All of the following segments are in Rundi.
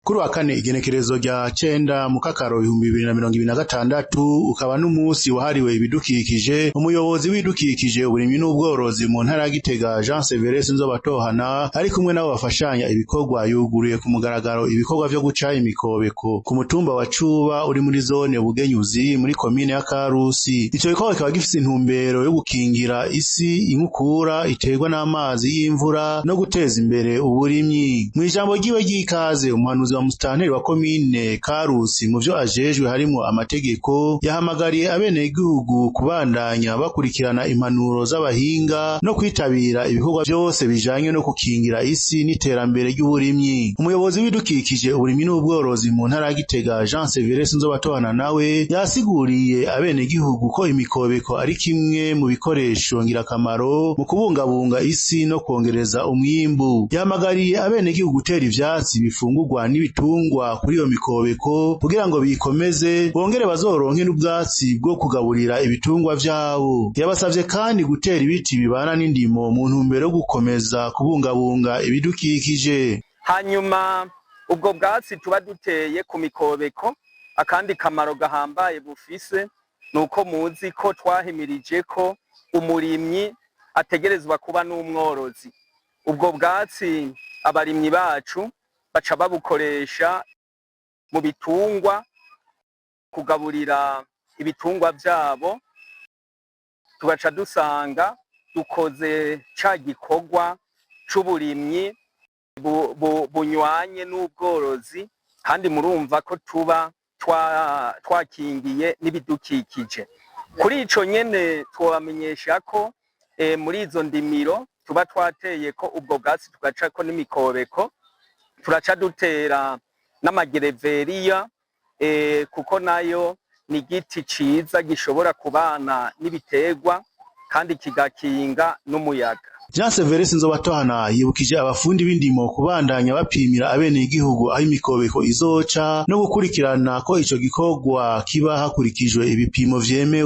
Kuri wa kane, igenekerezo rya 9 Mukakaro 2026, ukaba n'umunsi wahariwe ibidukikije, umuyobozi w'ibidukikije, uburimyi n'ubworozi mu ntara ya Gitega, Jean Severus Nzobatohana, ari kumwe nabo bafashanya ibikorwa, yuguruye ku mugaragaro ibikorwa vyo guca imikobeko ku mutumba wa Cuba uri muri zone Bugenyuzi muri komine ya Karusi. Ico gikorwa kikaba gifise intumbero yo gukingira isi inkukura iterwa n'amazi y'imvura no guteza imbere uburimyi. Mw'ijambo ryiwe ry'ikaze, umuhanuzi wa musitanteri wa komine Karusi mu vyo ajejwe harimwo amategeko, yahamagariye abenegihugu kubandanya bakurikirana impanuro z'abahinga no kwitabira ibikorwa vyose bijanye no gukingira isi n'iterambere ry'uburimyi. Umuyobozi w'ibidukikije, uburimyi n'ubworozi mu ntara ya Gitega, Jean Severus Nzobatohana, nawe yasiguriye abenegihugu ko imikobeko ari kimwe mu bikoresho ngirakamaro mu kubungabunga isi no kwongereza umwimbu. Yahamagariye abenegihugu gutera ivyatsi bifungurwa n'ibitungwa kuri iyo mikobeko kugira ngo bikomeze, bongere bazoronke n'ubwatsi bwo kugaburira ibitungwa vyabo. Yabasavye kandi gutera ibiti bibana n'indimo mu ntumbero yo gukomeza kubungabunga ibidukikije. Hanyuma ubwo bwatsi tuba duteye ku mikobeko, akandi kamaro gahambaye bufise nuko muzi ko twahimirije ko umurimyi ategerezwa kuba n'umworozi. Ubwo bwatsi abarimyi bacu baca babukoresha mu bitungwa, kugaburira ibitungwa vyabo, tugaca dusanga dukoze ca gikorwa c'uburimyi bunywanye n'ubworozi, kandi murumva ko tuba twakingiye n'ibidukikije. Kuri ico nyene twobamenyesha ko muri izo ndimiro tuba twateye ko ubwo bwatsi, tugacako n'imikobeko, turaca dutera n'amagereveriya, kuko nayo ni igiti ciza gishobora kubana n'ibiterwa kandi kigakinga n'umuyaga. Jean Severus Nzobatohana yibukije abafundi b'indimo kubandanya bapimira abenegihugu aho imikobeko izoca no gukurikirana ko ico gikorwa kiba hakurikijwe ibipimo vyemewe.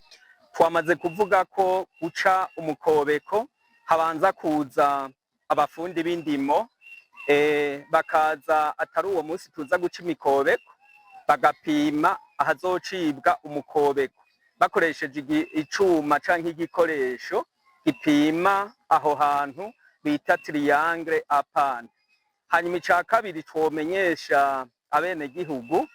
Twamaze kuvuga ko guca umukobeko habanza kuza abafundi b'indimo, bakaza atari uwo munsi tuza guca imikobeko, bagapima ahazocibwa umukobeko bakoresheje icuma canke igikoresho gipima aho hantu bita triangle à pente. Hanyuma ica kabiri twomenyesha abenegihugu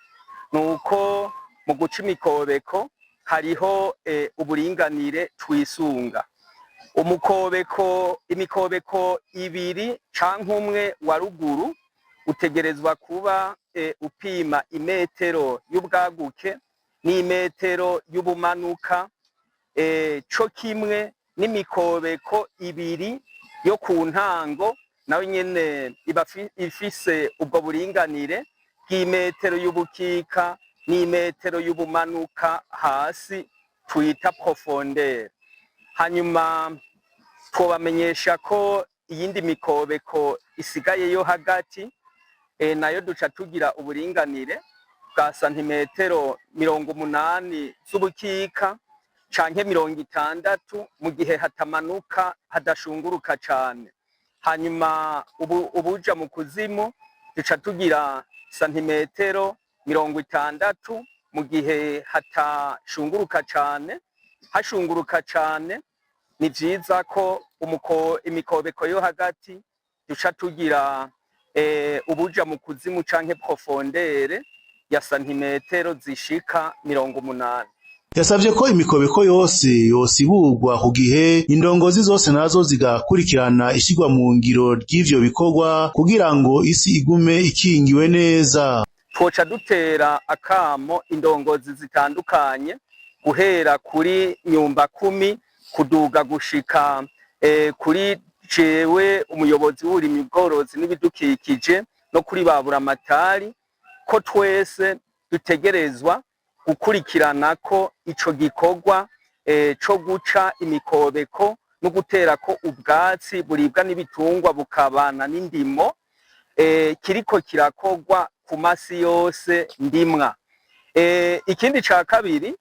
nuko mu guca imikobeko hariho uburinganire twisunga. Umukobeko, imikobeko ibiri canke umwe wa ruguru utegerezwa kuba upima imetero y'ubwaguke n'imetero y'ubumanuka, co kimwe n'imikobeko ibiri yo ku ntango, nayo nyene iba ifise ubwo buringanire bw'imetero y'ubukika n'imetero y'ubumanuka hasi twita profondeur. Hanyuma twobamenyesha ko iyindi mikobeko isigaye yo hagati, nayo duca tugira uburinganire bwa santimetero 80 z'ubukika canke 60 mu gihe hatamanuka, hadashunguruka cane. Hanyuma ubuja mu kuzimu duca tugira santimetero 60 mu gihe hatashunguruka cane. Hashunguruka cane, ni vyiza ko imikobeko yo hagati duca tugira ubuja mu kuzimu canke profondeur ya santimetero zishika 80. Yasavye ko imikobeko yose yosiburwa ku gihe, indongozi zose nazo zigakurikirana ishirwa mu ngiro ry'ivyo bikorwa kugira ngo isi igume ikingiwe neza. Twoca dutera akamo indongozi zitandukanye, guhera kuri nyumba kumi kuduga gushika kuri jewe umuyobozi w'uburimyi, ubworozi n'ibidukikije, no kuri ba buramatari, ko twese dutegerezwa gukurikirana ko ico gikorwa co guca imikobeko no guterako ubwatsi buribwa n'ibitungwa bukabana n'indimo kiriko kirakorwa ku masi yose ndimwa. Ikindi ca kabiri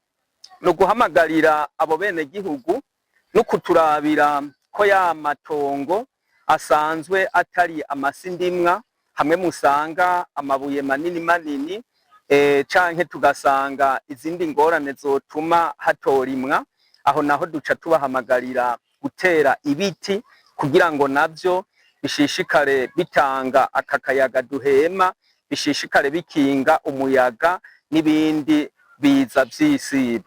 ni uguhamagarira abo benegihugu no kuturabira ko ya matongo asanzwe atari amasi ndimwa. Hamwe musanga amabuye manini manini, canke tugasanga izindi ngorane zotuma hatorimwa, aho naho duca tubahamagarira gutera ibiti kugira ngo navyo bishishikare bitanga aka kayaga duhema, bishishikare bikinga umuyaga n'ibindi biza vy'isibe.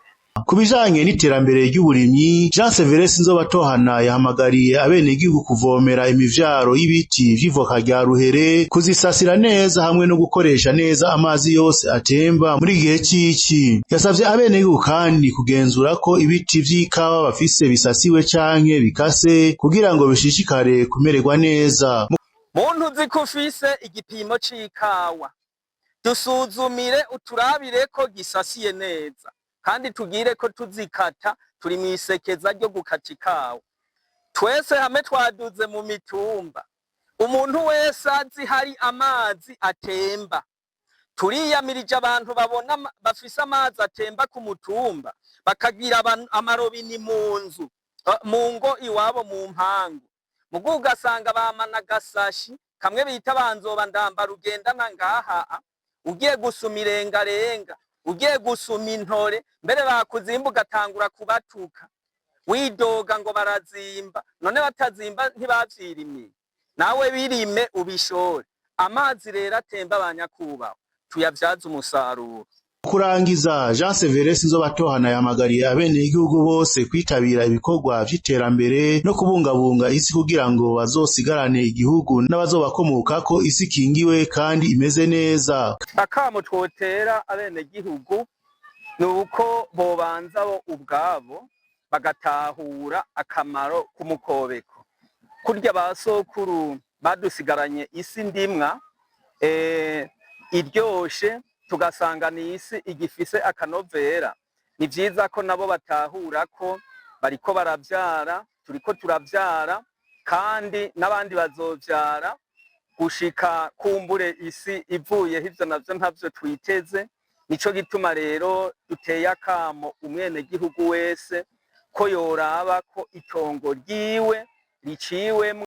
Ku bijanye n'iterambere ry'uburimyi, Jean Severus Nzobatohana yahamagariye abenegihugu kuvomera imivyaro y'ibiti vy'ivoka rya ruhere, kuzisasira neza hamwe no gukoresha neza amazi yose atemba muri gihe c'ici. Yasavye abenegihugu kandi kugenzura ko ibiti vy'ikawa bafise bisasiwe canke bikase kugira ngo bishishikare kumererwa neza. Muntu uzi ko ufise igipimo c'ikawa, dusuzumire uturabire ko gisasiye neza, kandi tugire ko tuzikata. Turi mw'isekeza ryo gukata ikawa twese hamwe twaduze mu mitumba. Umuntu wese azi hari amazi atemba, turiyamirije abantu babona bafise amazi atemba ku mutumba, bakagira amarobini mu nzu, mu ngo iwabo, mu mpangu, mugu ugasanga bamana agasashi kamwe bita banzoba ndambara ugendana ngaha, ugiye gusuma irengarenga, ugiye gusuma intore, mbere bakuzimba ugatangura kubatuka widoga ngo barazimba. None batazimba ntibavyirimiye? Nawe birime ubishore. Amazi rero atemba, abanyakubahwa, tuyavyaze umusaruro. Kurangiza, Jean Severus Nzobatohana yahamagariye abenegihugu bose kwitabira ibikorwa vy'iterambere no kubungabunga isi kugira ngo bazosigarane igihugu n'abazobakomokako isi ikingiwe kandi imeze neza. Akamo twotera abenegihugu ni uko bobanza bo ubwabo bagatahura akamaro k'umukobeko. Kurya ba sokuru badusigaranye isi ndimwa iryoshe, tugasanga ni isi igifise akanovera. Ni vyiza ko nabo batahura ko bariko baravyara, turiko turavyara, kandi n'abandi bazovyara gushika kumbure isi ivuyeho. Ivyo navyo ntavyo twiteze. Nico gituma rero duteye akamo umwenegihugu wese ko yoraba ko itongo ryiwe riciwemwo.